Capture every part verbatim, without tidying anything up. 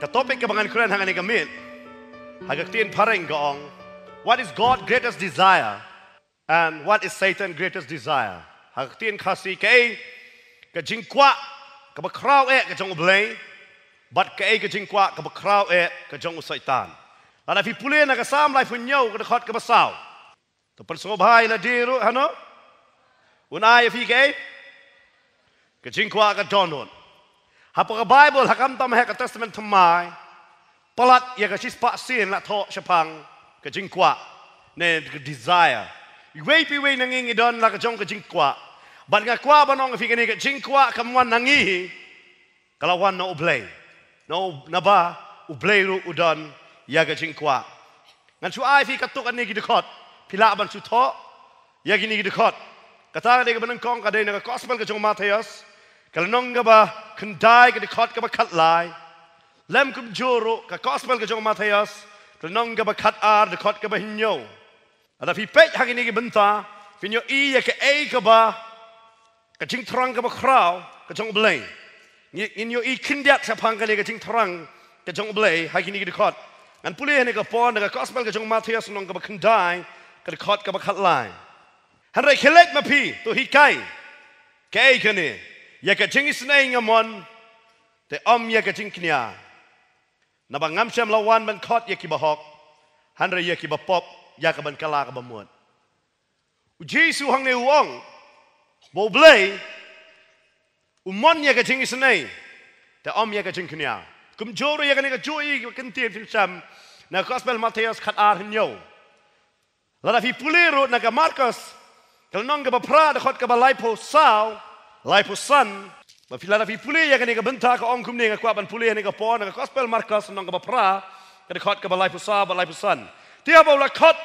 Ka topic kaba ngan kren hangne ka mynta, ha ka ktien phareng ka ong, "What is God's greatest desire and what is Satan's greatest desire?" Ha ka ktien Khasi, kaei ka jingkwah kaba khraw eh ka jong U Blei, bad kaei ka jingkwah kaba khraw eh ka jong u Soitan. Lada phi pule na ka Salm laiphew hynñiew ka dkhot kaba saw. To pynsngewbha ïa lade ruh, hano? Un ai ïa phi kaei? Ka jingkwah ka dohnud. Hapoh ka Baibl, ha khamtam ha ka Testament Thymmai, palat ïa ka shispah sien la thoh shaphang ka jingkwah, ne ka desire. Iwei pa iwei na ngi ngi don la ka jong ka jingkwah. Bad nga kwah ban ong ïa phi kane, ka jingkwah kam wan na ngi hi, ka la wan na U Blei. Na U, naba U Blei ruh u don ïa ka jingkwah. Ngan shu ai phi katto katne ki dkhot, phi lah ban shu thoh ïa kine ki dkhot. Kata ka dei kaba nyngkong, ka dei na ka Gospel ka jong u Mathaios, ka lynnong kaba khyndai ka dkhot kaba khatlai. Lem kumjuh ruh ka Gospel ka jong u Mathaios, ka lynnong kaba khatar dkhot kaba hynñiew. Lada phi peit ha kine ki bynta, phin ïohi ïa kaei kaba ka jingthrang kaba khraw ka jong U Blei. Ngi, ngin ïohi khyndiat shaphang kane ka jingthrang ka jong U Blei ha kine ki dkhot. Ngan pule hangne ka por na ka Gospel ka jong u Mathaios lynnong kaba khyndai ka dkhot kaba khatlai. Hynrei khie leit ma phi, to hikai. Kaei kane? Ïa ka jingisynei nga mon, te ym ïa ka jingkñia. Naba ngam shym la wan ban khot ïa ki bahok, hynrei ïa ki bapop ïa ka ban kylla ka bamut. U Jisu hangne u ong ba U Blei u mon ïa ka jingisynei, te ym ïa ka jingkñia. Kumjuh ruh ïa kane kajuh ka ktien phin shem na Gospel Mathaios khatar hynñiew. Lada phi pule ruh na ka Markos, ka lynnong kaba phra, dkhot kaba laiphew saw, laiphew san. Ba phi, lada phi pule ïa kane ka bynta ka ong kumne, nga kwah ban pule hangne ka por na ka Gospel Markos, lynnong kaba phra, ka dkhot kaba laiphew saw bad laiphew san. Te haba u la khot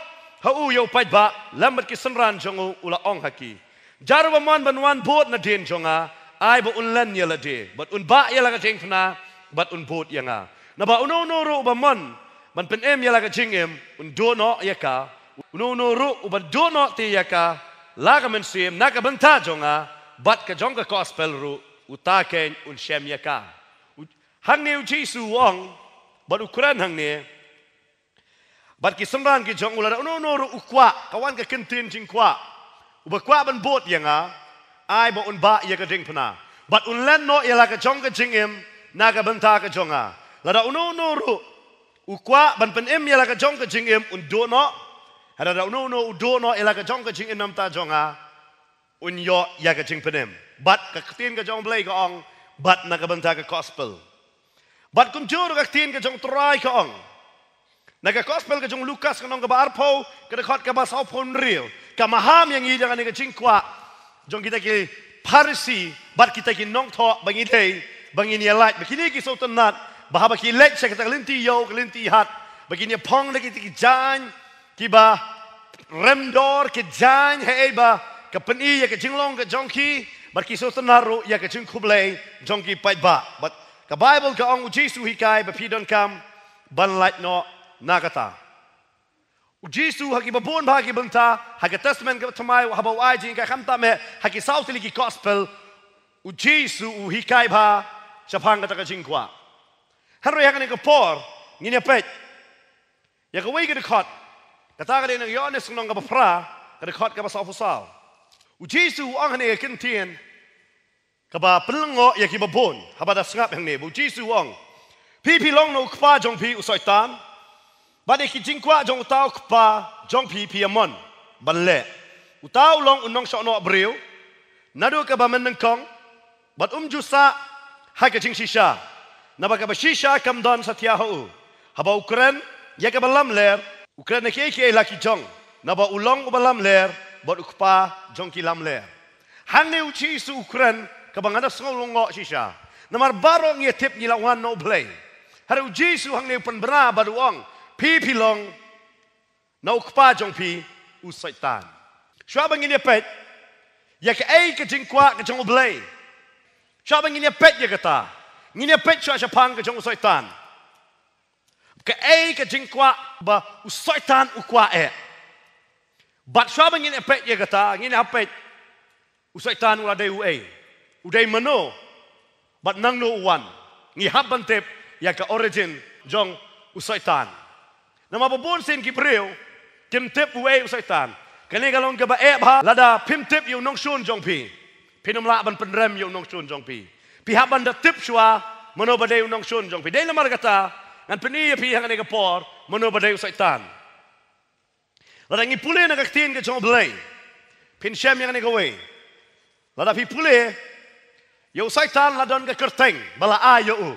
ha u ïa u paidbah lem bad ki synran jong u, u la ong ha ki, Jar uba mon ban wan bud nadien jong nga, ai ba un len ïa lade, bad un bah ïa la ka jingpynah, bad un bud ïa nga. Naba uno uno ruh uba mon ban pynim ïa la ka jingim, un duh noh ïa ka. Uno uno ruh uba duh noh te ïa ka la ka mynsiem na ka bynta jong nga bad ka jong ka Gospel ruh, uta keiñ un shem ïa ka. U, hangne U Jisu u ong bad u kren hangne bad ki synran ki jong u, lada uno uno ruh u kwah, ka wan ka kyntien jingkwah, uba kwah ban bud ïa nga, ai ba un bah ïa ka jingpynah, bad un len noh ïa la ka jong ka jingim na ka bynta ka jong nga. Lada uno uno ruh u kwah ban pynim ïa la ka jong ka jingim, un duh noh. Lada uno uno u duh noh ïa la ka jong ka jingim na ka bynta jong nga, un ïoh ïa ka jingpynim. Bad ka ktien ka jong U Blei ka ong, bad na ka bynta ka Gospel. Bad kumjuh ruh ka ktien ka jong U Trai ka ong, na ka Gospel ka jong u Lukas, ka lynnong kaba arphew, ka dkhot kaba sawphew hynriew. Ka maham ïa ngi ïa kane ka jingkwah jong kita ki Pharisi bad kita ki nongthoh, ba ngi dei ba ngin ïa lait, ba kine ki sngewtynnat ba haba ki leit sha kita ki lynti ïew, ki lynti hat, ba kin ïa phong da kita ki jaiñ kiba rem dor, ki jaiñ haei ba ka pyni ïa ka jinglong ka jong ki, bad ki sngewtynnat ruh ïa ka jingkhublei jong ki paidbah. Bad ka Baibl ka ong, U Jisu u hikai ba phi donkam ban lait noh na kata. U Jisu ha kiba bun bah ki bynta, ha ka Testament kaba thymmai haba u ai jinghikai, khamtam eh ha ki saw tylli ki Gospel, U Jisu u hikai bha shaphang kata ka jingkwah. Hynrei ha kane ka por ngin ïa peit ïa kawei ka dkhot. Kata ka dei na Ïoannis lynnong kaba phra, ka dkhot kaba sawphew saw. U Jisu u ong hangne ka kyntien kaba pynlyngngoh ïa kiba bun, haba da sngap hangne, ba U Jisu u ong, phi phi long na u kpa jong phi u Soitan, bad ïa ki jingkwah jong uta u kpa jong phi phi ïa mon ban leh. Uta u long u nongshohnoh briew naduh kaba mynnyngkong, bad um ju sah ha ka jingshisha, naba kaba shisha kam don satia ha u. Haba u kren ïa kaba lamler, u kren na kiei kiei la ki jong, naba u long uba lamler bad u kpa jong ki lamler. Hangne U Jisu u kren kaba nga da sngew lyngngoh shisha, namar baroh ngi ïa tip ngi la wan na U Blei. Hynrei U Jisu hangne u pynbna bad u ong, phi phi long na u kpa jong phi u Soitan. Shuwa ba ngin ïa peit ïa kaei ka jingkwah ka jong U Blei, shuwa ba ngin ïa peit ïa kata, ngin ïa peit shuwa shaphang ka jong u Soitan. Kaei ka jingkwah ba u Soitan u kwah eh? Bad shuwa ba ngin ïa peit ïa kata, ngin ïa peit u Soitan u la dei uei, u dei mano, bad nangno u wan. Ngi hap ban tip ïa ka origin jong u Soitan. Namar ba bun sien ki briew kim tip uei u Soitan. Kane ka long kaba eh bha lada phim tip ïa u nongshun jong phi. Phin ym lah ban pynrem ïa u nongshun jong phi. Phi hap ban da tip shuwa mano ba dei u nongshun jong phi. Dei namar kata ngan pyni ïa phi ha kane ka por mano ba dei u Soitan. Lada ngi pule na ka ktien ka jong U Blei, phin shem ïa kane kawei. Lada phi pule, ïa u Soitan la don ka kyrteng ba la ai ïa u.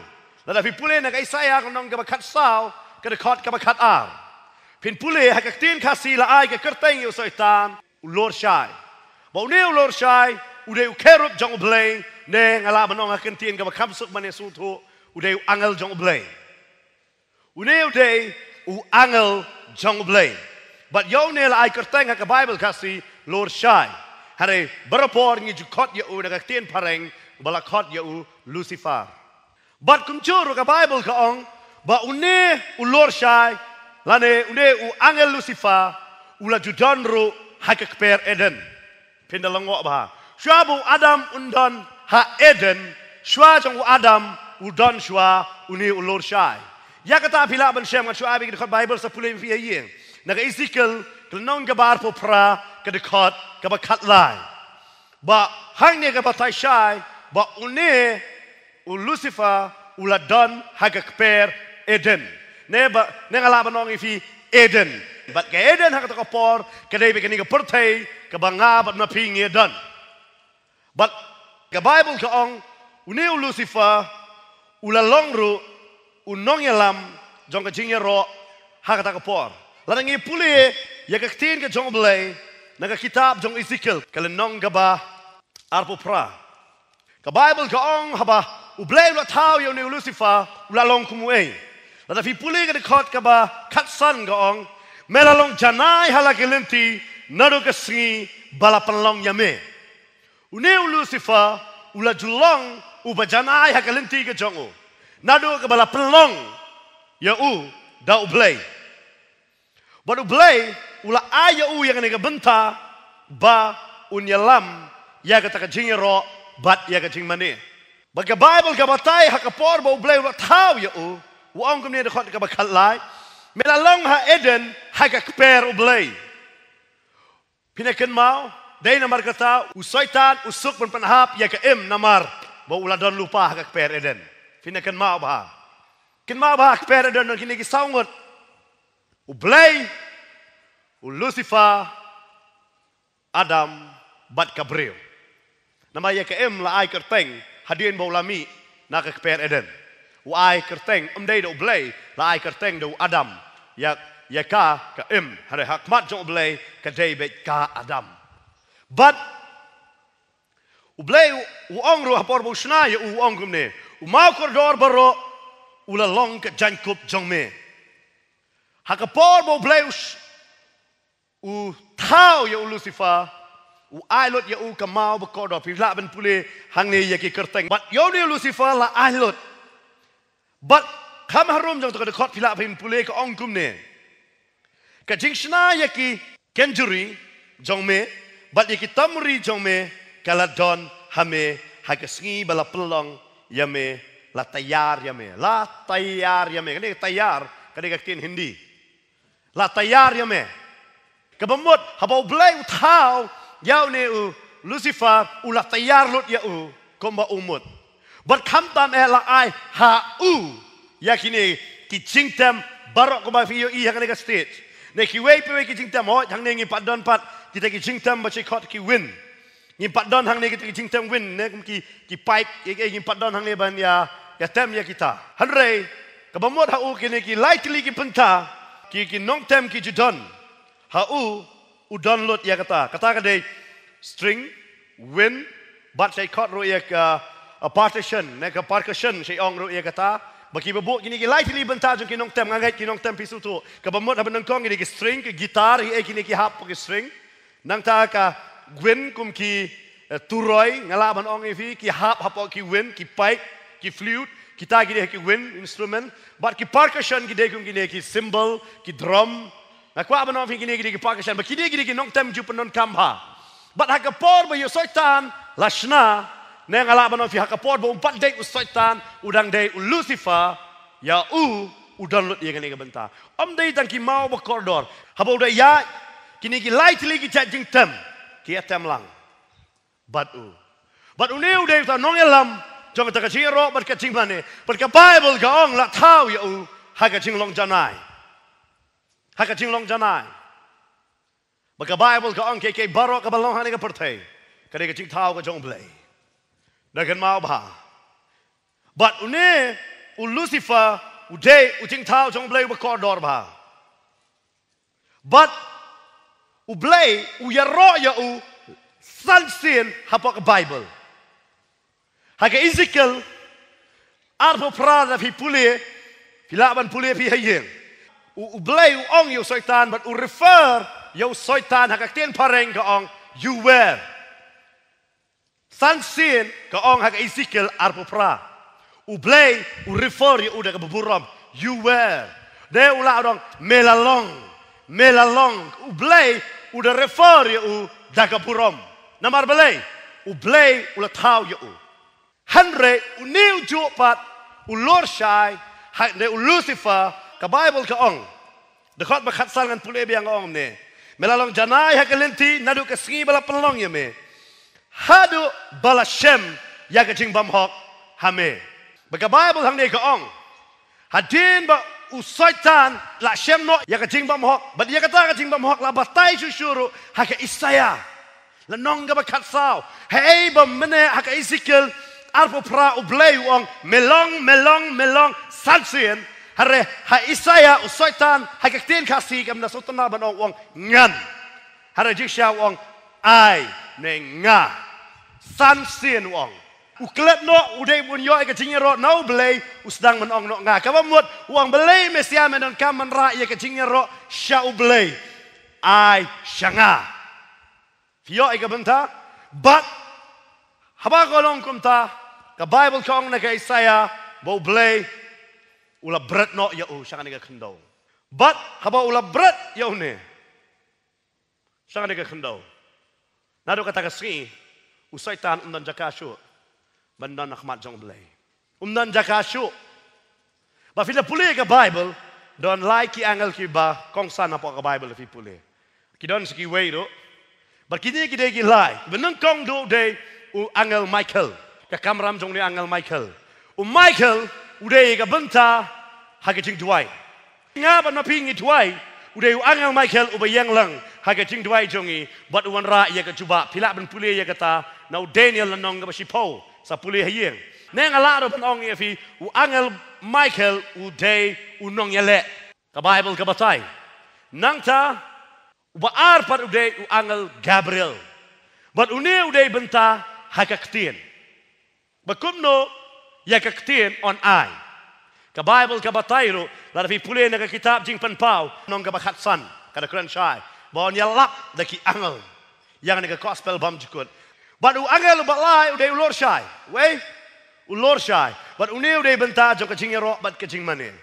Lada phi pule na ka Isaïah ka lynnong kaba khatsaw, ka dkhot kaba khatar, phin pule ha ka ktien Khasi la ai ka kyrteng ïa u Soitan, u Lurshai. Ba une u Lurshai u dei u kherub jong U Blei, ne nga lah ban ong ha ka ktien kaba kham suk ban ïasngewthuh, u dei u angel jong U Blei. Une u dei u angel jong U Blei. Bad ïa une la ai kyrteng ha ka Baibl Khasi Lurshai. Hynrei barabor ngi ju khot ïa u na ka ktien phareng ba la khot ïa u Lucifer. Bad kumjuh ruh ka Baibl ka ong ba une u Lurshai lane une u angel Lucifer u la ju don ruh ha ka kper Eden. Phin da lyngngoh bha. Shuwa ba u Adam un don ha Eden, shuwa jong u Adam u don shuwa une u Lurshai. Ïa kata phi lah ban shem, ngan shu ai beit ki dkhot Baibl sa pule phi ha ïing. Na ka Ezekiel ka lynnong kaba arphew phra, ka dkhot kaba khatlai. Ba hangne ka batai shai ba une u Lucifer u la don ha ka kper Eden. Ne ba, ne nga lah ban ong ïa phi Eden. Bad ka Eden ha kata ka por ka dei beit kane ka pyrthei kaba nga bad ma phi ngi don. Bad ka Baibl ka ong une u Lucifer u la long ruh u nongïalam jong ka jingïaroh ha kata ka por. Lada ngi pule ïa ka ktien ka jong U Blei na ka kitab jong Ezekiel ka lynnong kaba arphew phra. Ka Baibl ka ong haba U Blei u la thaw ïa une u Lucifer u la long kum uei. Lada phi pule ka dkhot kaba khatsan ka ong, me la long janai ha la ki lynti naduh ka sngi ba la pynlong ïa me. Une u Lucifer u la ju long uba janai ha ka lynti ka jong u naduh kaba la pynlong ïa u da U Blei. Bad U Blei u la ai ïa u ïa kane ka bynta ba un ïalam ïa kata ka jingïaroh bad ïa ka jingmane. Bad ka Baibl ka batai ha ka por ba U Blei u la thaw ïa u, u ong kumne, dkhot kaba khatlai, me la long ha Eden ha ka kper U Blei. Phin ïa kynmaw, dei namar kata u Soitan u suk ban pynhap ïa ka im namar ba u la don lypa ha ka kper Eden. Phin ïa kynmaw bha. Kynmaw bha, ha ka kper Eden don kine ki saw ngut: U Blei, u Lucifer, Adam bad ka briew. Namar ïa ka im la ai kyrteng hadien ba u la mih na ka kper Eden. U ai kyrteng, ym dei da U Blei, la ai kyrteng da u Adam. Ïa, ïa ka, ka im, hynrei ha khmat jong U Blei ka dei beit ka Adam. Bad U Blei u, u ong ruh ha por ba u shna ïa u, u ong kumne: U maw kordor baroh u la long ka jaiñkup jong me. Ha ka por ba U Blei u sh-, u thaw ïa u Lucifer, u ai lut ïa u ka maw ba kordor. Phi lah ban pule hangne ïa ki kyrteng. Bad ïa une u Lucifer la ai lut. Bad kham harum jong kata ka dkhot phi lah ban pule ka ong kumne: Ka jingshna ïa ki kynjri jong me bad ïa ki tamri jong me ka la don ha me ha ka sngi ba la pynlong ïa me, la tayar ïa me. La tayar ïa me. Kane ka tayar ka dei ka ktien Hindi. La tayar ïa me. Kaba mut haba U Blei u thaw ïa une u Lucifer, u la tayar lut ïa u kumba u mut. Bad khamtam eh la ai ha u ïa kine ki jingtem baroh kumba phi ïohi ha kane ka stage. Ne kiwei pa kiwei ki jingtem, hooid, hangne ngim pat don pat kita ki jingtem ba shu khot ki win. Ngim pat don hangne kita ki jingtem win, ne kum ki, ki pipe, ïa, ïa, ngim pat don hangne ban ïa, ïa tem ïa kita. Hynrei kaba mut ha u kine ki lai tylli ki bynta, ki, ki nongtem ki ju don. Ha u, u don lut ïa kata. Kata ka dei string, win, bad sa khot ruh ïa ka, a, partition, ne ka percussion, sa ong ruh ïa kata. Ba kiba buh kine ki lai tylli bynta jong ki nongtem, nga ngeit ki nongtem phi sngewthuh. Kaba mut haba nyngkong kine ki string, ki guitar, ïa kine ki hap ki string. Nangta ka win kum ki, eh, turoi, nga lah ban ong ïa phi, ki hap hapoh ki win, ki pipe, ki flute, kita ki dei ki win instrument, bad ki percussion ki dei kum kine ki cymbal, ki drum. Nga kwah ban ong phi kine ki dei ki percussion, bad kine ki dei ki nongtem ju pyndonkam bha. Bad ha ka por ba ïa u Soitan la shna, ne nga lah ban ong phi ha ka por ba um pat dei u Soitan, u dang dei u Lucifer, Ïa u, u don lut ïa kane ka bynta. Ym dei tang ki maw ba kordor. Haba u da ïaid, kine ki lai tylli ki jait jingtem, ki ïatem lang bad u. Bad une u dei uta nongïalam jong kata ka jingïaroh bad ka jingmane. Bad ka Baibl ka ong la thaw ïa u ha ka jinglong janai. Ha ka jinglong janai. Bad ka Baibl ka ong, kiei kiei baroh kaba long ha kane ka pyrthei, ka dei ka jingthaw ka jong U Blei. Da kynmaw bha. Bad une u Lucifer u dei u jingthaw jong U Blei uba kordor bha. Bad U Blei u ïaroh ïa u san sien hapoh ka Baibl. Ha ka Ezekiel arphew phra, lada phi pule, phi lah ban pule phi ha ïing. U, U Blei u ong ïa u Soitan bad u refer ïa u Soitan ha ka ktien phareng ka ong, "You were." San sien ka ong ha ka Ezekiel arphew phra. U Blei u refer ïa u da kaba burom, "You were." Dei u la ong, "Me la long, me la long." U Blei u da refer ïa u da ka burom. Namar balei? U Blei u la thaw ïa u. Hynrei une u juh pat u lor shai, hynrei u Lucifer, ka Baibl ka ong. Dkhot ba khatsan ngan pule biang, ka ong ne, "Me la long janai ha ka lynti naduh ka sngi ba la pynlong ïa me, haduh ba la shem ïa ka jingbymhok ha me." Bad ka Baibl hangne ka ong, hadien ba u Soitan la shem noh ïa ka jingbymhok, bad ïa kata ka jingbymhok la batai shuh shuh ruh ha ka Isaïah lynnong kaba khatsaw. Haei ba mynne ha ka Ezekiel arphew phra U Blei u ong, "Me long, me long, me long," san sien. Hynrei ha Isaïah u Soitan ha ka ktien Khasi kam da sngewtynnad ban ong, u ong, "Ngan." Hynrei jingshisha u ong, "Ai, ne nga." San sien u ong. U klet noh, u dei ban ïoh ïa ka jingïaroh na U Blei, u sdang ban ong noh, "Nga." Kaba mut u ong, "Balei Mesia me donkam ban rah ïa ka jingïaroh sha U Blei? Ai sha nga." Phi ïoh ïa ka bynta? Bad haba ka long kumta, ka Baibl ka ong na ka Isaïah ba U Blei u la bret noh ïa u sha kane ka khyndew. Bad haba u la bret ïa une sha kane ka khyndew, naduh kata ka sngi u Soitan um don jaka shuh ban don ha khmat jong U Blei. Um don jaka shuh. Ba phi la pule ka Baibl, don lai ki angel kiba kongsan hapoh ka Baibl, phi pule. Ki don sa kiwei ruh. Bad kine ki dei ki lai. Ba nyngkong duh dei u angel Michael. Ka kamram jong une angel Michael. U Michael u dei ka bynta ha ka jingduwai. Nga bad ma phi ngi duwai, u dei u angel Michael uba ïeng lang ha ka jingduwai jong ngi bad u wanrah ïa ka jubab. Phi lah ban pule ïa kata na u Daniel lynnong kaba shiphew, sa pule ha ïing. Ne nga lah ruh ban ong ïa phi, u angel Michael u dei u nongïaleh. Ka Baibl ka batai. Nangta uba ar pat u dei u angel Gabriel. Bad une u dei bynta ha ka ktien. Ba kumno ïa ka ktien un ai. Ka Baibl ka batai ruh, lada phi pule na ka kitab Jingpynpaw, lynnong kaba khatsan, ka da kren shai ba un ïalap da ki angel ïa kane ka gospel bymjukut. Bad u angel uba lai u dei u lor shai. Wei, u lor shai. Bad une u dei bynta jong ka jingïaroh bad ka jingmane.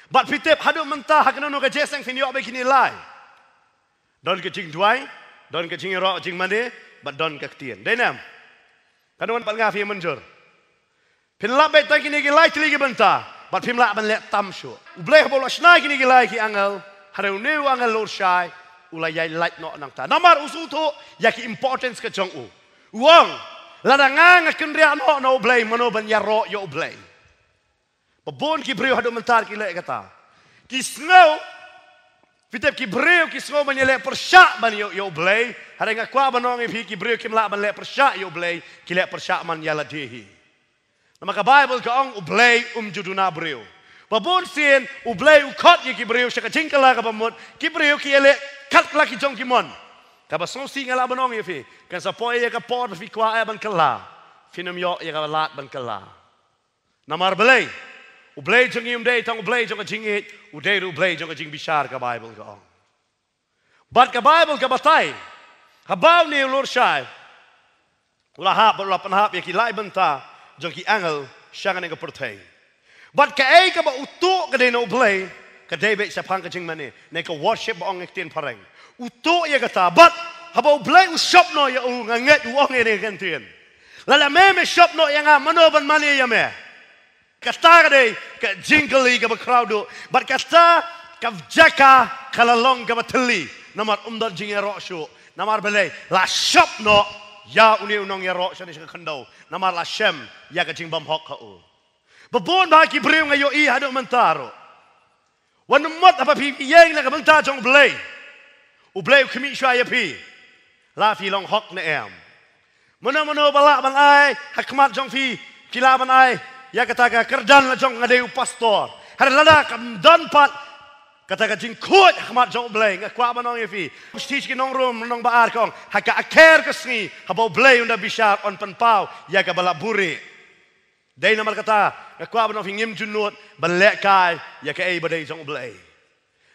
Bad phi tip haduh mynta ha kano kano ka jingïaseng phin ïoh ba kine lai. Don ka jingduwai, don ka jingïaroh jingmane, bad don ka ktien. Dei ne em? Kano kano pat nga phi mynjur. Phin lap beit tang kine ki lai tylli ki bynta, bad phim lah ban leh tam shuh. U Blei haba u la shna kine ki lai ki angel, hynrei une u angel lor shai u la ïai lait noh nangta. Namar u sngewthuh ïa ki importance ka jong u. U ong, lada nga nga kynriah noh na U Blei, mano ban ïaroh ïa U Blei? Ba bun ki briew haduh mynta ki leh kata. Ki sngew, phi tip, ki briew ki sngew ban ïaleh pyrshah ban ïa, ïa U Blei. Hynrei nga kwah ban ong ïa phi, ki briew kim lah ban leh pyrshah ïa U Blei, ki leh pyrshah man ïa lade hi. Namar ka Baibl ka ong U Blei um ju duna briew. Ba bun sien U Blei u khot ïa ki briew sha ka jingkylla kaba mut, ki briew ki ïaleh katba la ki jong ki mon. Kaba sngewsih nga lah ban ong ïa phi, kan sa poi ïa ka por ba phi kwah ïa ban kylla, phin ym ïoh ïa ka lad ban kylla. Namar balei? U Blei jong ngi um dei tang U Blei jong ka jingïeit, u dei ruh U Blei jong ka jingbishar, ka Baibl ka ong. Bad ka Baibl ka batai, haba une u lor shai u la hap, u la pynhap ïa ki lai bynta jong ki angel sha kane ka pyrthei. Bad kaei kaba u tuh ka dei na U Blei, ka dei beit shaphang ka jingmane, ne ka worship ba ong ha ka ktien phareng. U tuh ïa kata, bad haba U Blei u shop noh ïa u, nga ngeit u ong ïa kane ka ktien, lada me me shop noh ïa nga, mano ban mane ïa me? Kata ka dei ka jingkylli kaba khraw duh. Bad kata ka jaka ka la long kaba thylli. Namar ym don jingïaroh shuh. Namar balei la shop noh ïa une u nongïaroh shane sha ka khyndew. Namar la shem ïa ka jingbymhok ha u. Ba bun ba ki briew nga ïohi haduh mynta ruh. Wat nym mut haba phi ïeng na ka bynta jong U Blei, U Blei u khmih shuwa ïa phi. La phi long hok ne em? Mano mano ba lah ban ai ha khmat jong phi, phi lah ban ai ïa kata ka kyrdan la jong nga dei u pastor. Hynrei lada kam don pat kata ka jingkhuid ha khmat jong U Blei, nga kwah ban ong ïa phi. Shithi sha ki Nongrom lynnong ba ar ka ong, ha ka akher ka sngi haba U Blei un da bishar, yn pynpaw ïa kaba la buhrieh. Dei namar kata nga kwah ban ong phi, ngim ju nud ban lehkai ïa kaei ba dei jong U Blei.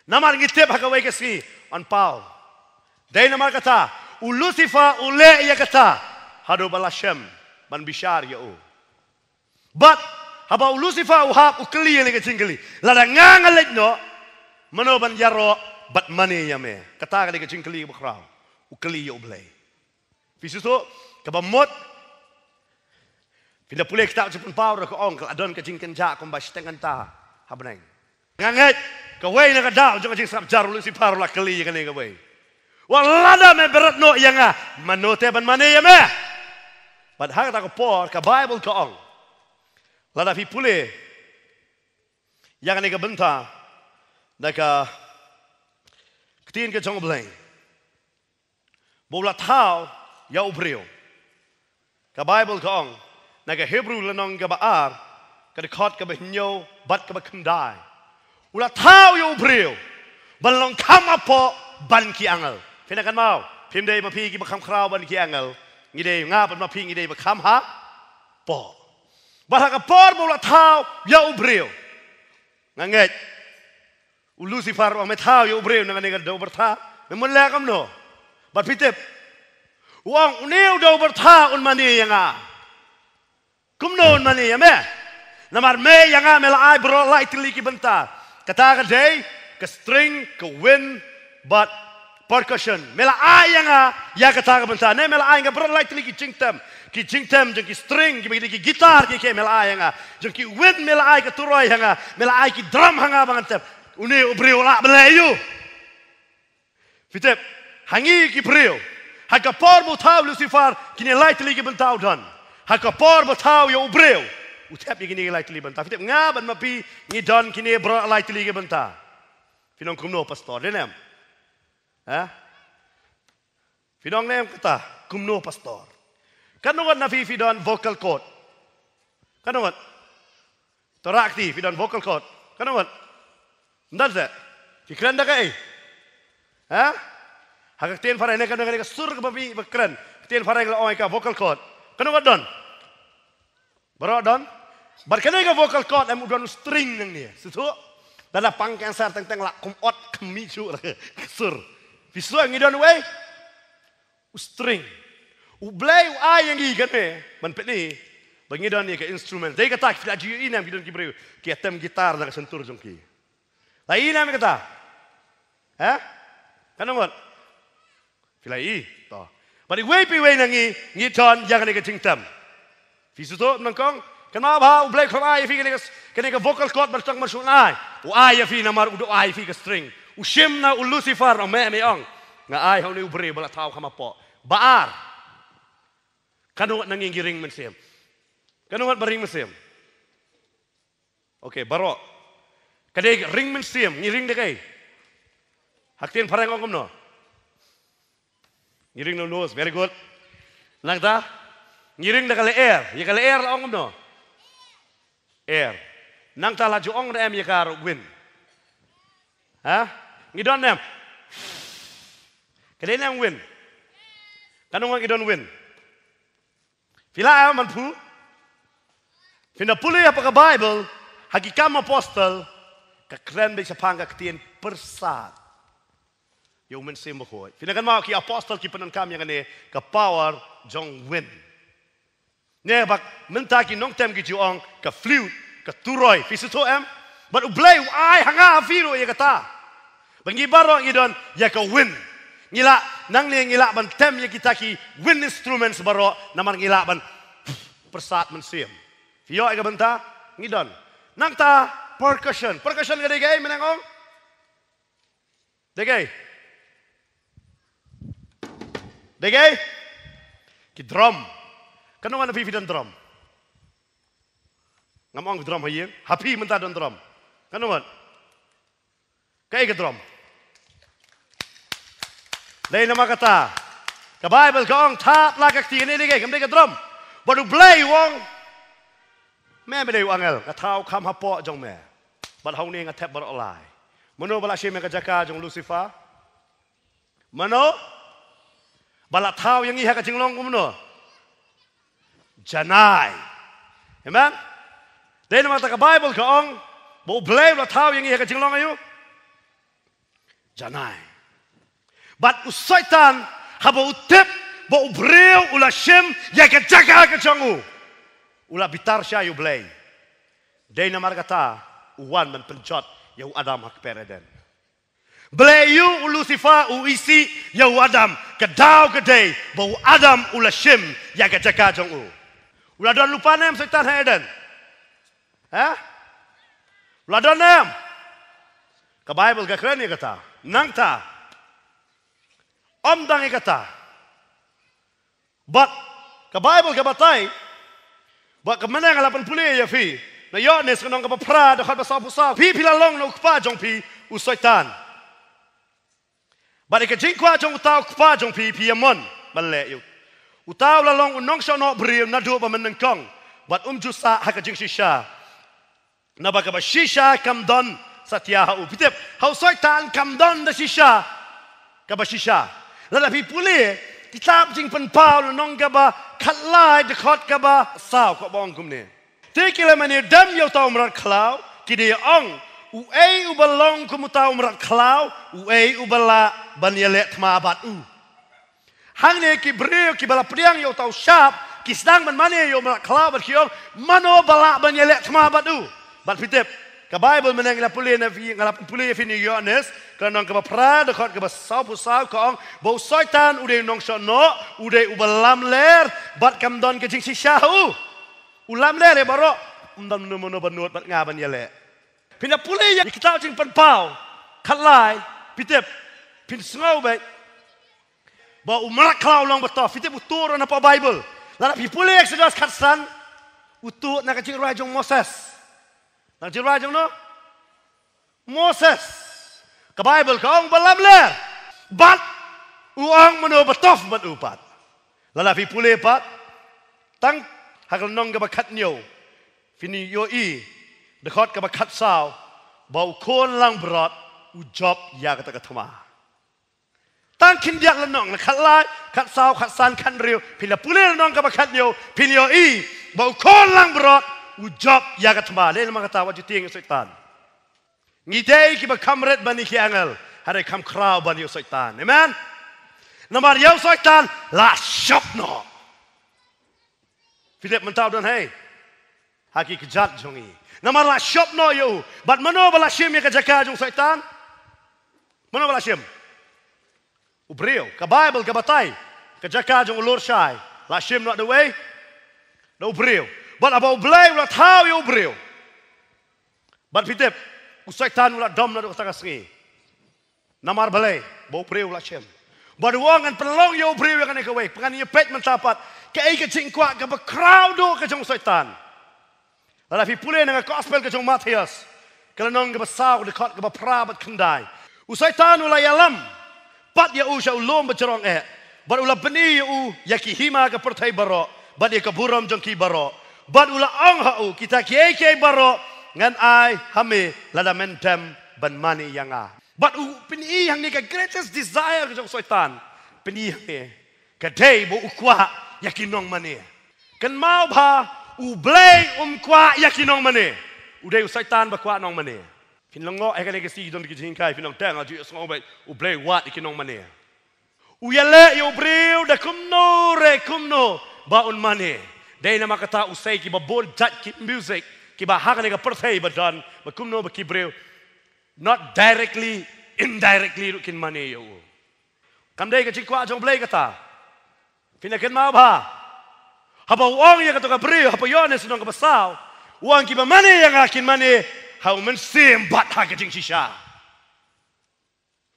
Namar ngi tip ha kawei ka sngi yn paw. Dei namar kata u Lucifer u leh ïa kata haduh ba la shem ban bishar ïa u. Bad haba u Lucifer u hap, u kylli ïa kane ka jingkylli, lada nga nga leit noh, mano ban ïaroh bad mane ïa me? Kata ka dei ka jingkylli kaba khraw. U kylli ïa U Blei. Phi sngewthuh? Kaba mut, phin da pule kitab Jingpynpaw ruh ka ong, ka la don ka jingkynjah kumba shiteng kynta ha bneng. Nga ngeit kawei na ka daw jong ka jingsngap jar u Lucifer u la kylli ïa kane kawei. Wat lada me bret noh ïa nga, mano te ban mane ïa me? Bad ha kata ka por ka Baibl ka ong, lada phi pule ïa kane ka bynta na ka Ktien ka jong U Blei, ba u la thaw ïa u briew. Ka Baibl ka ong na ka Hebru lynnong kaba ar, ka dkhot kaba hynñiew bad kaba khyndai, u la thaw ïa u briew ban long kham hapoh ban ki angel. Phi na kan mau, phim dei ma phi kiba kham khraw ban ki angel. Ngi dei, nga bad ma phi ngi dei ba kham hapoh. Bad ha ka por ba u la thaw ïa u briew, nga ngeit u Lucifer u ong, me thaw ïa u briew na kane ka dew byrtha, me mut leh kumno? Bad phi tip, u ong une u dew byrtha un mane ïa nga. Kumno un mane ïa me? Namar me ïa nga me la ai baroh lai tylli ki bynta. Kata ka dei ka string, ka wind bad percussion. Me la ai ïa nga ïa kata ka bynta. Ne me la ai ïa nga baroh lai tylli ki jingtem. Ki jingtem jong ki string, ki, ki guitar, ki, ki me la ai ïa nga. Jong ki wind me la ai ka turoi ha nga. Me la ai ki drum ha nga ba ngan tem. Une u briew u lah ban leh aïu? Phi tip, ha ngi ki briew, ha ka por ba u thaw Lucifer, kine lai tylli ki bynta u don. Ha ka por ba u thaw ïa u briew, u thep ïa kine lai tylli bynta. Phi tip, nga bad ma phi ngi don kine baroh lai tylli ki bynta. Phin ong kumno pastor, dei ne em? Ha? Phin ong ne em kata, kumno pastor? Katno ngut na phi phi don vocal cord? Katno ngut? To rah kti, phi don vocal cord? Katno ngut? Ym don se? Phi kren da kaei? Ha? Ha ka ktien phareng ne, katno ngut ka sur kaba phi ba kren? Ktien phareng la ong ïa ka vocal cord. Katno ngut don? Baroh don. Bad kane ka vocal cord em u don u string nangne. Sngewthuh? Lada pang cancer teng teng lah kum ot khmih shuh la ka sur. Phi sngewthuh ngi don uei? U string. U Blei u ai ïa ngi kane ban pyni ba ngi don ïa ka instrument. Dei kata phi la ju ïohi ne em ki don ki briew ki tem guitar na ka shyntur jong ki. La ïohi ne em kata? Ha? Katno ngut? Phi la ïohi, to. Bad iwei pa iwei na ngi, ngi don ïa kane ka jingtem. Phi sngewthuh nyngkong? Kynmaw ba U Blei u khlem ai ïa phi kane ka, kane ka vocal cord ban tang ban shu ai. U ai ïa phi namar u da ai ïa phi ka string. U shim na u Lucifer, ong me, me ong, nga ai ha une u briew ba la thaw kham hapoh. Ba ar. Katno ngut na ngi ngi ring mynsiem? Katno ngut ba ring mynsiem? Okay, baroh. Ka dei ring mynsiem, ngi ring da kaei? Ha ktien phareng ong kumno? Ngi ring da u nose, very good. Nangta ngi ring da ka lyer, ïa ka lyer la ong kumno? Air. Nangta la ju ong ne em ïa ka ruh wind? Ha? Ngi don ne em? Ka dei ne em wind? Katno ngut ngi don wind? Phi lah em ban pule? Phin da pule hapoh ka Baibl, ha Ki Kam Apostol, ka kren beit shaphang ka ktien pyrsad. Ïa u Mynsiem Bakhuid. Phin da kynmaw ki apostol ki pyndonkam ïa kane ka power jong wind. Ne bad mynta ki nongtem ki ju ong ka flute, ka turoi, phi sngewthuh em? Bad U Blei u ai ha nga ha phi ruh ïa kata. Ba ngi baroh ngi don ïa ka wind. Ngi lah, nangne ngi lah ban tem ïa kita ki wind instruments baroh, namar ngi lah ban pyrsad mynsiem. Phi ïoh ïa ka bynta? Ngi don. Nangta percussion. Percussion ka dei kaei mynne ong? Dei kaei? Dei kaei? Ki drum. Katno ngan phi phi don drum? Ngam ong drum ha ïing. Ha phi mynta don drum. Katno ngan? Kaei ka drum? Dei namar kata ka Baibl ka ong, thad la ka kti, kane dei ka, kam dei ka drum. Bad U Blei u ong, me me dei u angel, nga thaw kham hapoh jong me. Bad ha une nga thep baroh lai. Mano ba la shim ïa ka jaka jong Lucifer? Mano ba la thaw ïa ngi ha ka jinglong kumno? Janai. Amen. Dei namar kata ka Baibl ka ong ba U Blei u la thaw ïa ngi ha ka jinglong aïu? Janai. Bad u Soitan, haba u tip ba u briew u la shim ïa ka jaka ka jong u, u la bitar shai ïa U Blei. Dei namar kata u wan ban pynjot ïa u Adam ha kper Eden. Balei ïa u Lucifer u isih ïa u Adam? Ka daw ka dei ba u Adam u la shim ïa ka jaka jong u. U la don lypa ne em Soitan ha Eden? Ha? U la don ne em? Ka Baibl ka kren ïa kata. Nangta, ym tang ïa kata, bad ka Baibl ka batai, bad ka mynne nga la pynpule ïa phi na Ïoannis ka lynnong kaba phra, dkhot ba sawphew saw, phi phi la long na u kpa jong phi u Soitan. Bad ïa ka jingkwah jong uta u kpa jong phi phi ïa mon ban leh ïa u. Uta u la long u nongshah noh briew naduh ba mynnyngkong, bad um ju sah ha ka jingshisha. Naba kaba shisha kam don satia ha u. Phi tip, ha u Soitan kam don da shisha kaba shisha. Lada phi pule kitab Jingpynpaw lynnong kaba khatlai, dkhot kaba saw, ka ong kumne: Te ki la mane dem ïa uta u mrad khlaw, ki da ïa ong, uei uba long kum uta u mrad khlaw, uei uba lah ban ïaleh thma bad u? Hangne ki briew kiba la pdiang ïa uta u shap ki sdang ban mane ïa u mrad khlaw bad ki ong, mano ba lah ban ïaleh thma bad u? Bad phi tip, ka Baibl mynne nga la pule na phi, nga la pule ïa phi na Ïoannis ka lynnong kaba phra, dkhot kaba sawphew saw, ka ong ba u Soitan u dei u nongshah noh, u dei uba lamler, bad kam don ka jingshisha ha u. U lamler ïa baroh, um don mano mano ba nud bad nga ban ïaleh. Phin da pule ïa kitab Jingpynpaw khatlai, phi tip, phin sngew beit ba u mrad khlaw u long ba tough. Phi tip, u tuh ruh na poh Baibl. Lada phi pule Exodus khatsan, u tuh na ka jingrwai jong Moses. Na ka jingrwai jong no? Moses. Ka Baibl ka ong ba lamler. Bad u ong mano ba tough bad u pat. Lada phi pule pat tang ha ka lynnong kaba khathynñiew, phin ïohi, dkhot kaba khatsaw, ba u khun langbrot u jop ïa kata ka thma. Tang khyndiat lynnong, na khatlai, khatsaw, khatsan, khathynriew, phin da pule lynnong kaba khathynñiew, phin ïohi ba u khun langbrot u jop ïa ka thma. Dei namar kata wat ju tieng ïa u Soitan. Ngi dei kiba kham rit ban ïa ki angel, hynrei kham khraw ban ïa u Soitan. Amen. Namar ïa u Soitan la shop noh. Phi tip, mynta u don hi ha ki kjat jong ngi. Namar la shop noh ïa u. Bad mano ba la shim ïa ka jaka jong u Soitan? Mano ba la shim? U briew. Ka Baibl ka batai, ka jaka jong u lur shai la shim noh da uwei? Da u briew. Bad haba U Blei u la thaw ïa u briew, bad phi tip, u Soitan u la dom naduh kata ka sngi. Namar balei? Ba u briew u la shim. Bad u ong, ngan pynlong ïa u briew ïa kane kawei. Ngan ïa peit mynta pat kaei ka jingkwah kaba khraw duh ka jong u Soitan. Lada phi pule na ka Gospel ka jong u Mathaios, ka lynnong kaba saw, dkhot kaba phra bad khyndai, u Soitan u la ïalam pat ïa u sha u lum bajrong eh, bad u la pyni ïa u ïa ki hima ka pyrthei baroh bad ïa ka burom jong ki baroh. Bad u la ong ha u, kita kiei kiei baroh ngan ai ha me lada men dem ban mane ïa nga. Bad u pyni hangne ka greatest desire ka jong u Soitan. Pyni hangne ka dei ba u kwah ïa ki nongmane. Kynmaw bha, U Blei um kwah ïa ki nongmane. U dei u Soitan ba kwah nongmane. Phin lyngngoh ha kane ka sngi don ki jinghikai, phin ong, tang, nga ju ïohsngew ba U Blei u wad ïa ki nongmane. U ïaleh ïa u briew da kumno re kumno ba un mane. Dei namar kata u sei kiba bun jait ki music kiba ha kane ka pyrthei ba don, ba kumno ba ki briew, not directly, indirectly ruh kin mane ïa u. Kam dei ka jingkwah jong U Blei kata. Phin da kynmaw bha, haba u ong ïa kato ka briew ha Ïoannis lynnong kaba saw, U ong kiba mane ïa nga kin mane ha u mynsiem bad ha ka jingshisha.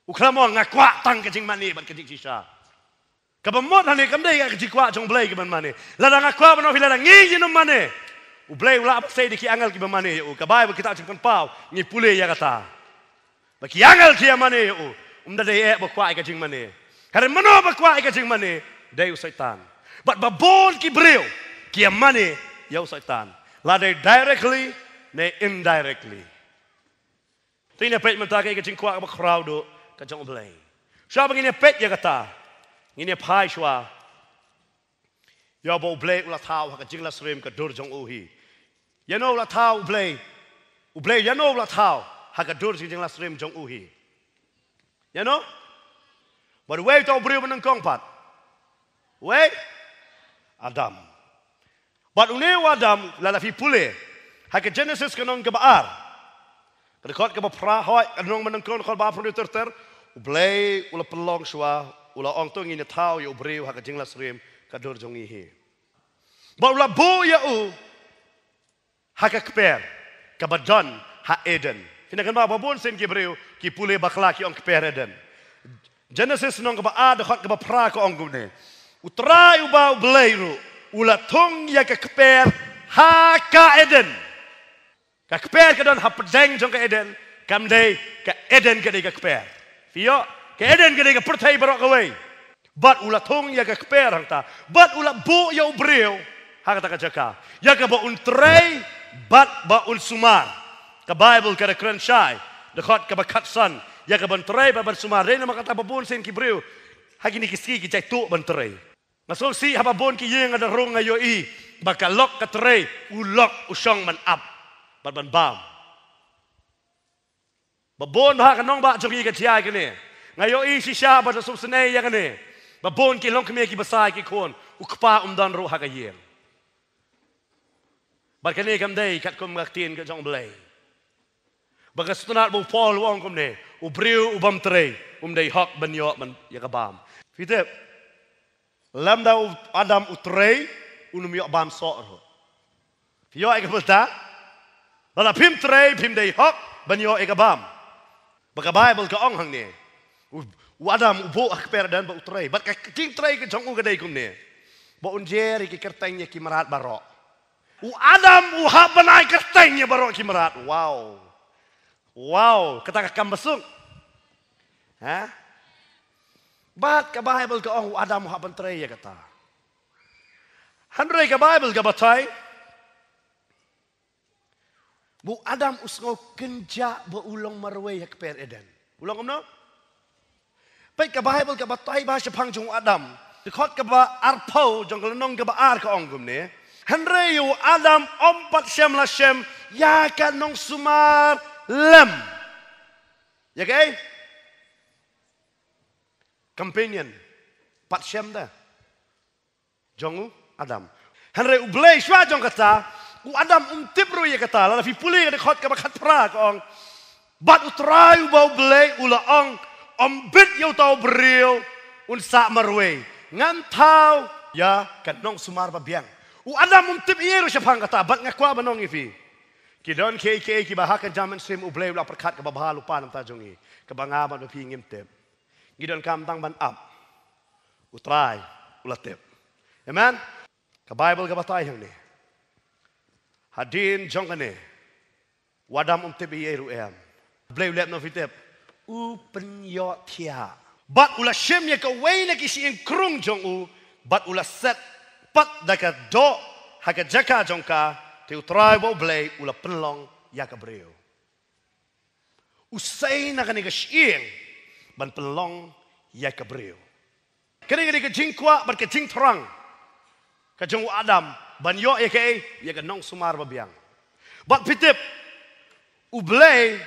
U khlem ong nga kwah tang ka jingmane bad ka jingshisha. Kaba mut hangne kam dei ka jingkwah jong U Blei kiban mane. Lada nga kwah ban ong phi lada ngi ngin ym mane, U Blei u lah ban sei da ki angel kiba mane ïa u. Ka Baibl kita jingpynpaw ngi pule ïa kata. Ba ki angel ki ïa mane ïa u. Um da dei eh ba kwah ïa ka jingmane. Hynrei mano ba kwah ïa ka jingmane? Dei u Soitan. Bad ba bun ki briew ki ïa mane ïa u Soitan, la dei directly ne indirectly. Te ngin ïa peit mynta ka jingkwah kaba khraw duh ka jong U Blei. Shuwa ba ngin ïa peit ïa kata, ngin ïa phai shuwa ïa ba U Blei u la thaw ha ka jinglasrim ka dur jong u hi. Ïano u la thaw U Blei? U Blei ïano u la thaw ha ka dur jinglasrim jong u hi? Ïano? Bad uwei uta u briew ba nyngkong pat, uwei? Adam. Bad une u Adam, lada phi pule ha ka Genesis ka lynnong kaba ar, ka dkhot kaba phra, hooid, ka lynnong ba nyngkong, dkhot ba arphew ter ter, U Blei u la pynlong shuwa, u la ong to ngin ïa thaw ïa u briew ha ka jinglasrim ka dur jong ngi hi. Bad u la buh ïa u ha ka kper kaba don ha Eden. Phi nang kynmaw ba bun sien ki briew ki pule bakla ki ong kper Eden. Genesis lynnong kaba ar dkhot kaba phra ka ong kumne: U Trai uba U Blei ruh u la thung ïa ka kper ha ka Eden. Ka kper ka don hapdeng jong ka Eden, kam dei ka Eden ka dei ka kper. Phi ïoh, ka Eden ka dei ka pyrthei baroh kawei. Bad u la thung ïa ka kper hangta, bad u la buh ïa u briew ha kata ka jaka, ïa kaba un trei bad ba un sumar. Ka Baibl ka da kren shai, dkhot kaba khatsan, ïa kaba un trei bad ban sumar. Dei namar kata ba bun sien ki briew ha kine ki sngi ki jai tuh ban trei. Nga sngewsih haba bun ki ïing nga da rung nga ïohi ba ka lok ka trei, u lok u shong ban ap bad ban bam. Ba bun ba ha ka nongbah jong ngi ka jia ïa kane. Nga ïohi shisha ba da sngewsynei ïa kane. Ba bun ki longkmie ki basa ki khun, u kpa um don ruh ha ka ïing. Bad kane kam dei katkum ka ktien ka jong U Blei. Ba ka sngewtynnat ba u Paul u ong kumne, u briew u bym trei um dei hok ban ïoh ban ïa ka bam. Phi tip, lymda u Adam u trei, un ym ïoh bam soh ruh. Phi ïoh ïa ka bynta? Lada phim trei phim dei hok ban ïoh ïa ka bam. Ba ka Baibl ka ong hangne, u, u Adam u buh ha kper Eden bad u trei. Bad ka jingtrei ka jong u ka dei kumne, ba un jer ïa ki kyrteng ïa ki mrad baroh. U Adam u hap ban ai kyrteng ïa baroh ki mrad. Wow. Wow, kata ka kam ba suk. Ha? Bad ka Baibl ka ong u Adam u hap ban trei ïa kata. Hynrei ka Baibl ka batai ba u Adam u sngew kynjah ba u long marwei ha kper Eden. U long kumno? Peit ka Baibl ka batai ba shaphang jong u Adam, dkhot kaba arphew jong ka lynnong kaba ar ka ong kumne: Hynrei u Adam um pat shym la shem ïa ka nongsumar lem. Ïa kaei? Companion. Pat shem da jong u Adam. Hynrei U Blei shuwa jong kata, u Adam um tip ruh ïa kata. Lada phi pule ka dkhot kaba khatphra ka ong: Bad U Trai uba U Blei u la ong, ym bit ïa uta u briew un sah marwei. Ngan thaw ïa ka nongsumar babiang. U Adam um tip ei ei ruh shaphang kata, bad nga kwah ban ong ïa phi, ki don kiei kiei kiba ha ka jingmynsiem U Blei u la pyrkhat kaba bha lypa na ka bynta jong ngi. Kaba nga bad phi ngim tip. Ngi donkam tang ban ap. U Trai u la tip. Amen. Ka Baibl ka batai hangne, hadien jong kane, u Adam um tip ei ei ruh em. U Blei u leh kumno phi tip? U pynïohthiah. Bad u la shim ïa kawei na ki shyieng krung jong u, bad u la set pat da ka doh ha ka jaka jong ka. Te U Trai uba U Blei u la pynlong ïa ka briew. U sei na kane ka shyieng ban pynlong ïa ka briew. Kane ka dei ka jingkwah bad ka jingthrang ka jong u Adam ban ïoh ïa kaei? Ïa ka nongsumar babiang. Bad phi tip, U Blei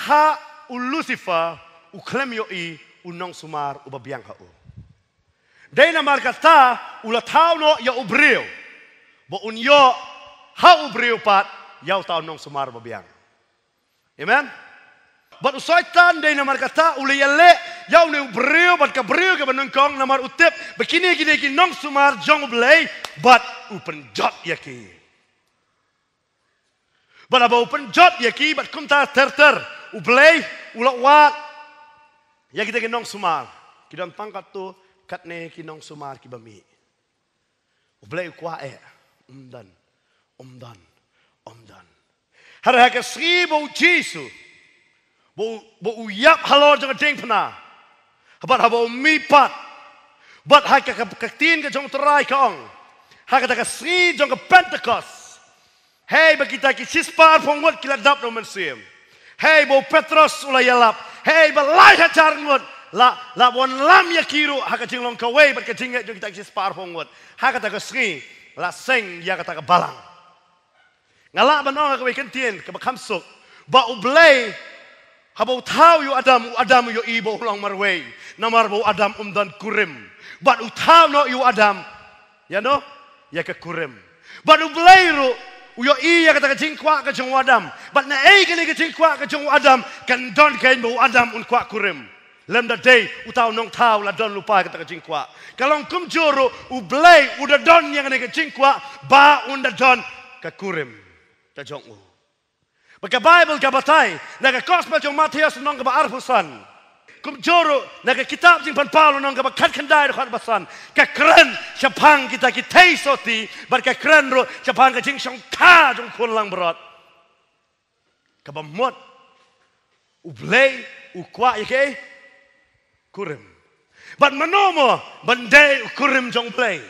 ha u Lucifer u khlem ïohi u nongsumar uba biang ha u. Dei namar kata u la thaw noh ïa u briew, ba un ïoh ha u briew pat ïa uta u nongsumar babiang. Amen. Bad u Soitan dei namar kata u la ïaleh ïa une u briew bad ka briew kaba nyngkong, namar u tip ba kine ki dei ki nongsumar jong U Blei, bad u pynjot ïa ki. Bad haba u pynjot ïa ki bad kumta ter ter, U Blei u la wad ïa kita ki nongsumar. Ki don tang katto katne ki nongsumar kiba mih. U Blei u kwah eh, um don, um don, um don. Hynrei ha ka sngi ba U Jisu, ba u, ba u ïap halor jong ka diengphna, bad haba u mih pat, bad ha ka, ka, ka ktien ka jong U Trai ka ong, ha kata ka sngi jong ka Pentekost, hei ba kita ki shispah arphew ngut ki la dap na U Mynsiem, hei ba u Petros u la ïalap, hei ba lai hajar ngut la, la wanlam ïa ki ruh ha ka jinglong kawei bad ka jingngeit jong kita ki shispah arphew ngut. Ha kata ka sngi la seng ïa kata ka balang. Nga lah ban ong ha kawei ka ktien kaba kham suk, ba U Blei, haba u thaw ïa u Adam, u Adam u ïohi ba u long marwei, namar ba u Adam um don kurim. Bad u thaw noh ïa u Adam ïa no, ïa ka kurim. Bad U Blei ruh u ïohi ïa kata ka jingkwah ka jong u Adam. Bad naei kane ka jingkwah ka jong u Adam? Kan don kein ba u Adam un kwah kurim. Lymda dei uta u nongthaw la don lypa kata ka jingkwah. Ka long kumjuh ruh U Blei u da don ïa kane ka jingkwah ba un da don ka kurim ka jong u. Ba ka Baibl ka batai na ka Gospel jong u Mathaios lynnong kaba arphew san, kumjuh ruh na ka kitab Jingpynpaw lynnong kaba khatkhyndai dkhot ba san, ka kren shaphang kita ki theisotti bad ka kren ruh shaphang ka jingshongkha jong u khun langbrot. Kaba mut U Blei u kwah ïa ka kurim. Bad mano mo ban dei u kurim jong U Blei?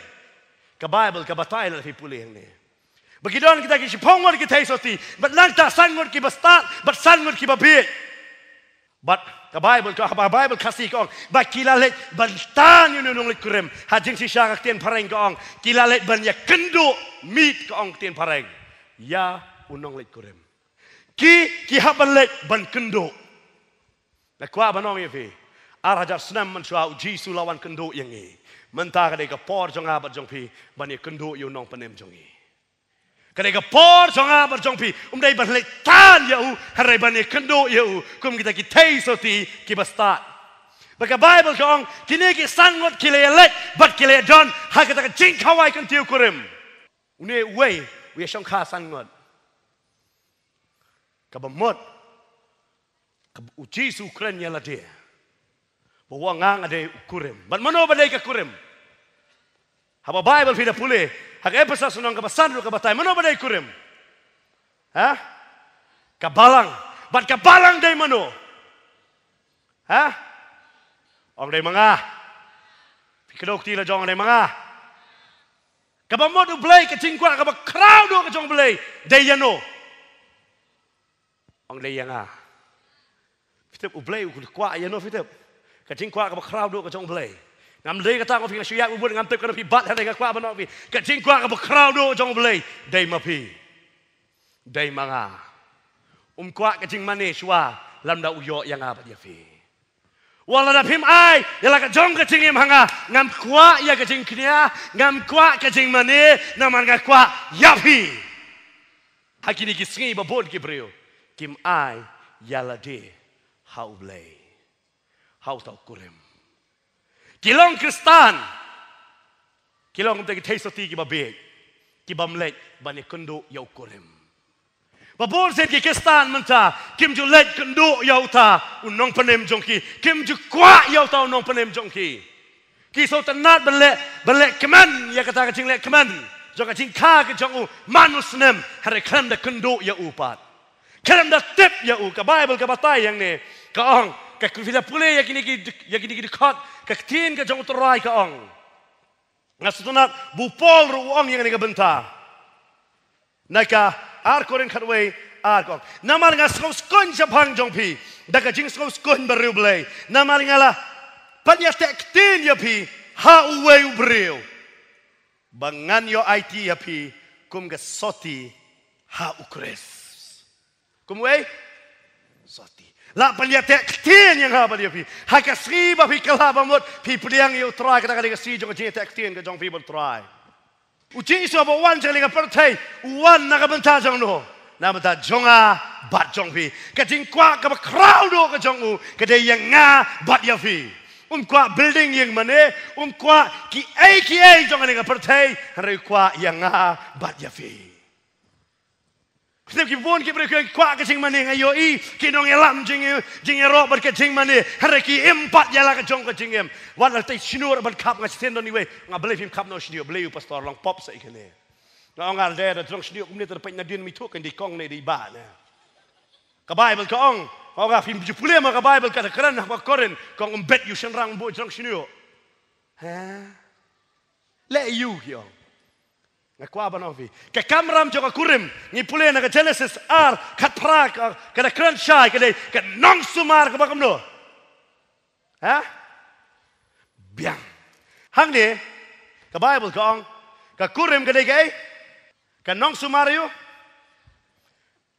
Ka Baibl ka batai, lada phi pule hangne, ba ki don kita ki shiphew ngut ki theisotti, bad nangta san ngut kiba stad bad san ngut kiba bieit. Bad ka Baibl ka, ha Baibl Khasi ka ong ba ki la leit ban tan ïa u nongleit kurim. Ha jingshisha ka ktien phareng ka ong ki la leit ban ïakynduh, meet ka ong ka ktien phareng, ïa u nongleit kurim. Ki, ki hap ban leit ban kynduh. Nga kwah ban ong ïa phi, ar hajar snem mynshuwa U Jisu la wan kynduh ïa ngi. Mynta ka dei ka por jong nga bad jong phi ban ïakynduh ïa u Nongpynim jong ngi. Ka dei ka por jong nga bad jong phi, ym dei ban leit tan ïa u, hynrei ban ïakynduh ïa u kum kita ki theisotti kiba stad. Ba ka Baibl ka ong kine ki san ngut ki la ïaleit bad ki la ïadon ha kata ka jingkhawai kyntiew kurim. Une uwei u ïashongkha san ngut. Kaba mut, ka, U Jisu u kren ïa lade, ba u ong, nga nga dei u kurim. Bad mano ba dei ka kurim? Haba Baibl phi da pule ha ka Ephesos lynnong kaba san ruh ka batai mano ba dei kurim. Ha? Ka balang. Bad ka balang dei mano? Ha? Ong dei ma nga. Phi kdew kti la jong, dei ma nga. Kaba mut U Blei, ka jingkwah kaba khraw duh ka jong U Blei dei ïa no? Ong dei ïa nga. Phi tip U Blei u kwah ïa no, phi tip? Ka jingkwah kaba khraw duh ka jong U Blei. Ngam dei kata nga, phi nga shu ïaid bun bun, ngam tip kano phi bat, hynrei nga kwah ban ong phi, ka jingkwah kaba khraw duh ka jong U Blei dei ma phi, dei ma nga. Um kwah ka jingmane shuwa lymda u ïoh ïa nga bad ïa phi. Wat lada phim ai ïa la ka jong ka jingim ha nga, ngam kwah ïa ka jingkñia, ngam kwah ka jingmane, namar nga kwah ïa phi. Ha kine ki sngi ba bun ki briew kim ai ïa lade ha U Blei, ha uta u kurim. Ki long Khristan, ki long kumta ki theisotti kiba bieit, ki bym leit ban ïakynduh ïa u kurim. Ba bun sien ki Khristan mynta kim ju leit kynduh ïa uta u Nongpynim jong ki, kim ju kwah ïa uta u Nongpynim jong ki. Ki sngewtynnat ban leh, ban leh kmen ïa kata ka jingleh kmen jong ka jingkha ka jong u man u snem, hynrei khlem da kynduh ïa u pat, khlem da tip ïa u. Ka Baibl ka batai hangne, ka ong, ka, phi la pule ïa kine ki, ïa kine ki dkhot, ka ktien ka jong U Trai ka ong. Nga sngewtynnat ba u Paul ruh u ong ïa kane ka bynta. Na ka ar Korinth khatwei, ar, ka ong, namar nga sngewskhem shaphang jong phi da ka jingsngewskhem bariewblei, namar nga la pynïateh ktien ïa phi ha uwei u briew, ba ngan ïoh aiti ïa phi kum ka sotti ha U Khrist. Kumwei? Sotti. La pynïateh ktien ïa nga bad ïa phi. Ha ka sngi ba phi kylla ba mut, phi pdiang ïa U Trai, kata ka dei ka sngi jong ka jingïateh ktien ka jong phi bad U Trai. U Jisu haba u wan sha kane ka pyrthei, u wan na ka bynta jong no? Na ka bynta jong nga bad jong phi. Ka jingkwah kaba khraw duh ka jong u ka dei ïa nga bad ïa phi. Um kwah building ïing mane, um kwah kiei kiei jong kane ka pyrthei, hynrei u kwah ïa nga bad ïa phi. Khlem ki bun ki briew ki kwah ka jingmane, nga ïohi ki nongïalam jing, jingïaroh bad ka jingmane, hynrei ki im pat ïa la ka jong ka jingim. Wat la tei shnur ban khap, nga shisien don iwei, nga, Blei phim khap noh shñiuh, Blei u pastor long pop sa i kane. Nga ong, nga de da jrong shñiuh kumne, te da peit nadien mi thuh kan dei kong ne dei bah ne. Ka Baibl ka ong, nga ong, nga phim ju pule ma ka Baibl, ka da kren ha ka Korinth ka ong, um bet ïa u shynrang ba jrong shñiuh. Ha? Leh ïa u, ki ong. Nga kwah ban ong phi, ka kamram jong ka kurim, ngi pule na ka Genesis ar khatphra, ka, ka da kren shai, ka dei ka nongsumar kaba kumno? Ha? Biang. Hangne ka Baibl ka ong, ka kurim ka dei kaei? Ka nongsumar ïa u.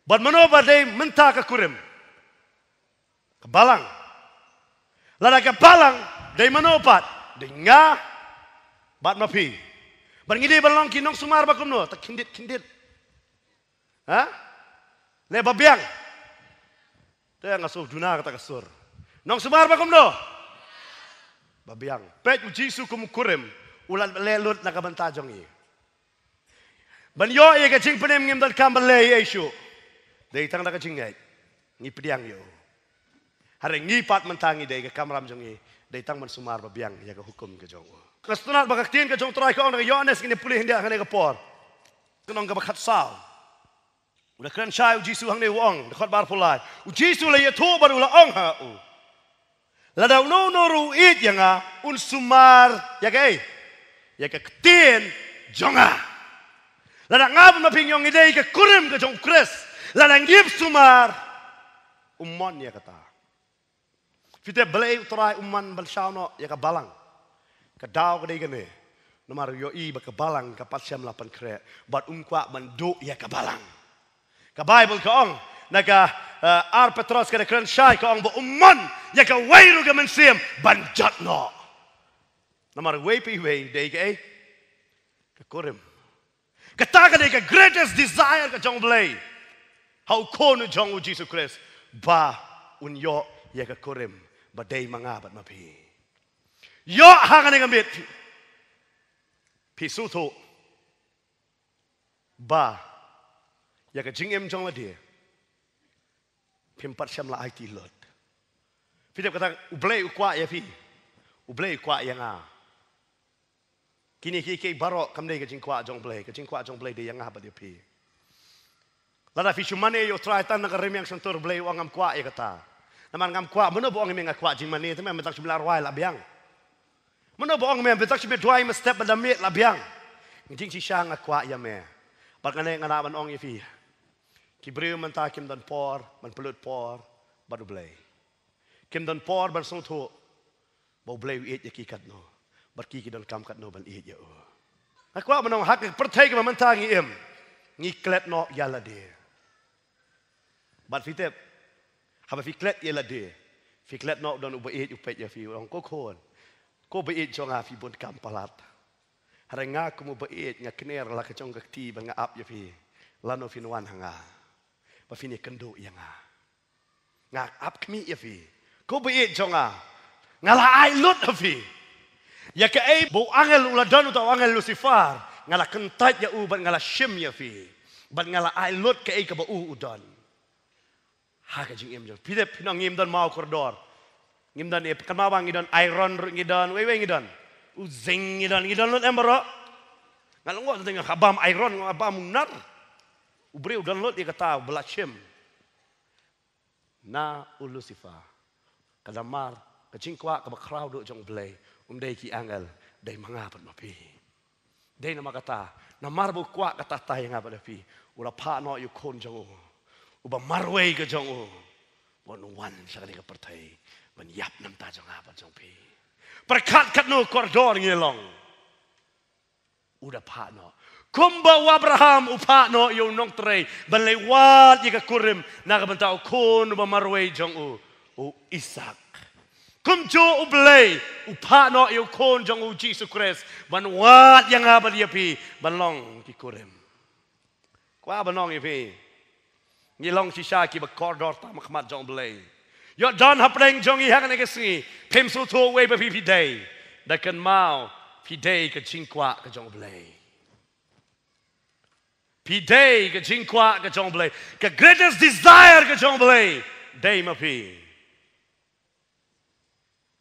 Bad mano ba dei mynta ka kurim? Ka balang. Lada ka balang dei mano pat? Dei nga bad ma phi. Bad ngi dei ban long ki nongsumar ba kumno? Ta khyndiat khyndiat. Ha? Leh ba biang. Te nga shu duna kata ka sur. Nongsumar ba kumno? Ba biang. Peit, u Jisu kum u kurim u la leh lut na ka bynta jong ngi. Ban ïoh ïa ka jingpynim ngim donkam ban leh ei ei shuh. Dei tang da ka jingngeit ngi pdiang ïa u. Hynrei ngi pat mynta ngi dei, ka kamram jong ngi dei tang ban sumar ba biang ïa ka hukum ka jong u. Nga sngewtynnat ba ka ktien ka jong u Trai ka ong, da ka Ïoannis, ngin ïa pule hynda hangne ka por, ka lynnong kaba khatsaw. U da kren shai u Jisu hangne, u ong, dkhot ba arphew lai, u Jisu u la ïathuh bad u la ong ha u, lada uno uno ruh u ïeit ïa nga, un sumar ïa kaei? Ïa ka ktien jong nga. Lada nga bad ma phi ngi ong ngi dei ka kurim ka jong u Khrist, lada ngim sumar, um mon ïa kata. Phi tip balei u Trai um mon ban shaw noh ïa ka balang? Ka daw ka dei kane. Namar u ïohi ba ka balang ka pat shym la pynkhreh bad um kwah ban duh ïa ka balang. Ka Baibl ka ong na ka, eh, ar Petros ka da kren shai, ka ong ba um mon ïa kawei ruh ka mynsiem ban jot noh. Namar uwei pa uwei dei kaei? Ka kurim. Kata ka dei ka greatest desire ka jong u Blei ha u khun u jong u Jisu Khrist, ba un ïoh ïa ka kurim ba dei ma nga bad ma phi. Ïoh ha kane ka miet phi, phi sngewthuh ba ïa ka jingim jong lade phim pat shym la aiti lut. Phi tip kata, u Blei u kwah ïa phi, u Blei u kwah ïa nga. Kine kiei kiei baroh kam dei ka jingkwah jong u Blei, ka jingkwah jong u Blei dei ïa nga bad ïa phi. Lada phi shu mane ïa u Trai tang na ka rmiang shyntur, u Blei u ong ngam kwah ïa kata. Namar ngam kwah, mano ba ong ïa me nga kwah jingmane, te me mynta shu me la rwai la biang. Mano ba ong ïa me mynta shu me duwai mynstep ba da miet la biang. Jingshisha nga kwah ïa me. Bad nga ne nga lah ban ong ïa phi, ki briew mynta kim don por ban pynlut por bad u Blei. Kim don por ban sngewthuh ba u Blei u ïeit ïa ki katno, bad ki ki donkam katno ban ïeit ïa u. Nga kwah ban ong, ha ka pyrthei kaba mynta ngi im, ngi klet noh ïa lade. Bad phi tip, haba phi klet ïa lade, phi klet noh, don uba ïeit u peit ïa phi, u ong, ko khun, ko ba ïeit jong nga, phi bun kam palat. Hynrei nga kum uba ïeit nga kner la ka jong ka kti bad nga ap ïa phi. Lano phin wan ha nga ba phin ïakynduh ïa nga? Nga ap khmih ïa phi, ko ba ïeit jong nga. Nga la ai lut ha phi. Ïa kaei ba u angel u la don, uta u angel Lucifer, nga la kyntait ïa u bad nga la shim ïa phi. Bad nga la ai lut kaei kaba u u don ha ka jingim jong phi. Phi tip, phi nong, ngim don maw kordor. Ngim don, eh, kynmaw ba ngi don iron ruh, ngi don, wei wei ngi don. U zinc ngi don, ngi don lut em baroh. Nga long, wat teng ha bam iron, ha bam u nar. U briew u don lut ïa kata, u ba la shim na u Lucifer. Ka namar ka jingkwah kaba khraw duh jong u Blei, um dei ki angel, dei ma nga bad ma phi. Dei namar kata, namar ba u kwah kata ïa nga bad ïa phi, u la phah noh ïa u khun jong u uba marwei ka jong u, ban wan sha kane ka pyrthei ban ïap namar jong nga bad jong phi. Pyrkhat katno kordor ngi long. U da phah noh. Kumba u Abraham u phah noh ïa u nongtrei ban leit wad ïa ka kurim na ka bynta u khun uba marwei jong u, u Isaak, kumjuh u Blei u phah noh ïa u khun jong u Jisu Khrist ban wad ïa nga bad ïa phi ban long ki kurim. Kwah ban ong ïa phi, ngi long shisha kiba kordor tam ha khmat jong u Blei. Ïoh don hapdeng jong ngi ha kane ka sngi, phim sngewthuh uwei ba phi phi dei. Da kynmaw phi dei ka jingkwah ka jong u Blei. Phi dei ka jingkwah ka jong U Blei. Ka greatest desire ka jong U Blei dei ma phi.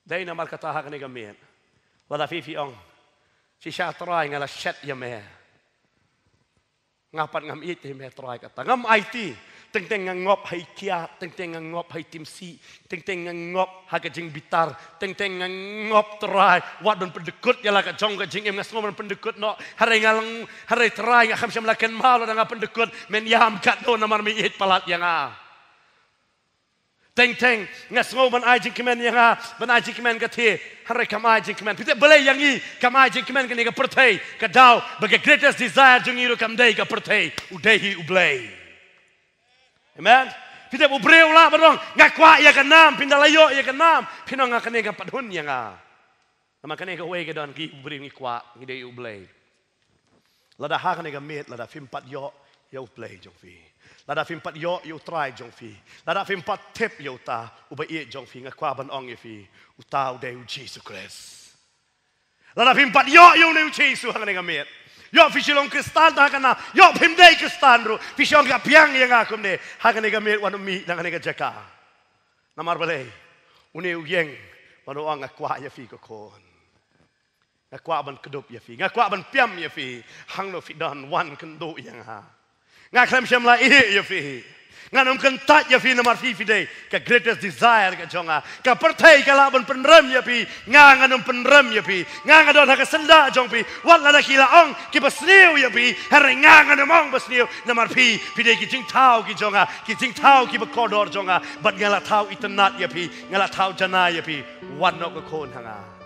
Dei namar kata ha kane ka miet, lada phi phi ong, shisha Trai nga la shet ïa me. Nga pat ngam ïeit ïa me Trai kata. Ngam aiti. Teng teng nga ngop ha i kiad, teng teng nga ngop ha i timsih, teng teng nga ngop ha ka jingbitar, teng teng nga ngop Trai. Wat ban pyndykut ïa la ka jong ka jingim, nga sngew ban pyndykut noh. Hynrei nga long, hynrei Trai nga kham shym la kynmaw lada nga pyndykut. Men ïam katno namar me ïeit palat ïa nga. Teng teng nga sngew ban ai jingkmen ïa nga, ban ai jingkmen ka thiah. Hynrei kam ai jingkmen. Phi tip balei ïa ngi kam ai jingkmen kane ka pyrthei? Ka daw ba ka greatest desire jong ngi ruh kam dei ka pyrthei, u dei hi U Blei. Amen. Phi tip u briew lah ban ong nga kwah ïa ka nam, phin da la ïoh ïa ka nam, phin ong nga kane kam pat hun ïa nga. Namar kane kawei ka don ki u briew ngi kwah, ngi dei U Blei. Lada ha kane ka miet, lada phim pat ïoh ïa U Blei jong phi, lada phim pat ïoh ïa U Trai jong phi, lada phim pat tip ïa uta uba ïeit jong phi, nga kwah ban ong ïa phi, uta u dei U Jisu Khrist. Lada phim pat ïoh ïa une U Jisu ha kane ka miet, ïoh phi shu long Khristan ha ka nam, ïoh phim dei Khristan ruh, phi shu ong ka biang ïa nga kumne, ha kane ka miet wat nym mih na kane ka jaka. Namar balei? Une u ïeng ban ong nga kwah ïa phi ko khun. Nga kwah ban kdup ïa phi. Nga kwah ban pynïap ïa phi. Hangno phi don, wan kynduh ïa nga. Nga khlem shym la ïeh ïa phi. Ngan ym kyntait ïa phi namar phi phi dei ka greatest desire ka jong nga. Ka pyrthei ka lah ban pynrem ïa phi. Nga ngan ym pynrem ïa phi. Nga nga don ha ka syndah jong phi. Wat lada ki la ong kiba sniew ïa phi, hynrei nga ngan ym ong ba sniew namar phi phi dei ki jingthaw ki jong nga, ki jingthaw kiba kordor jong nga. Bad nga la thaw itynnad ïa phi. Nga la thaw janai ïa phi. Wan noh ko khun ha nga.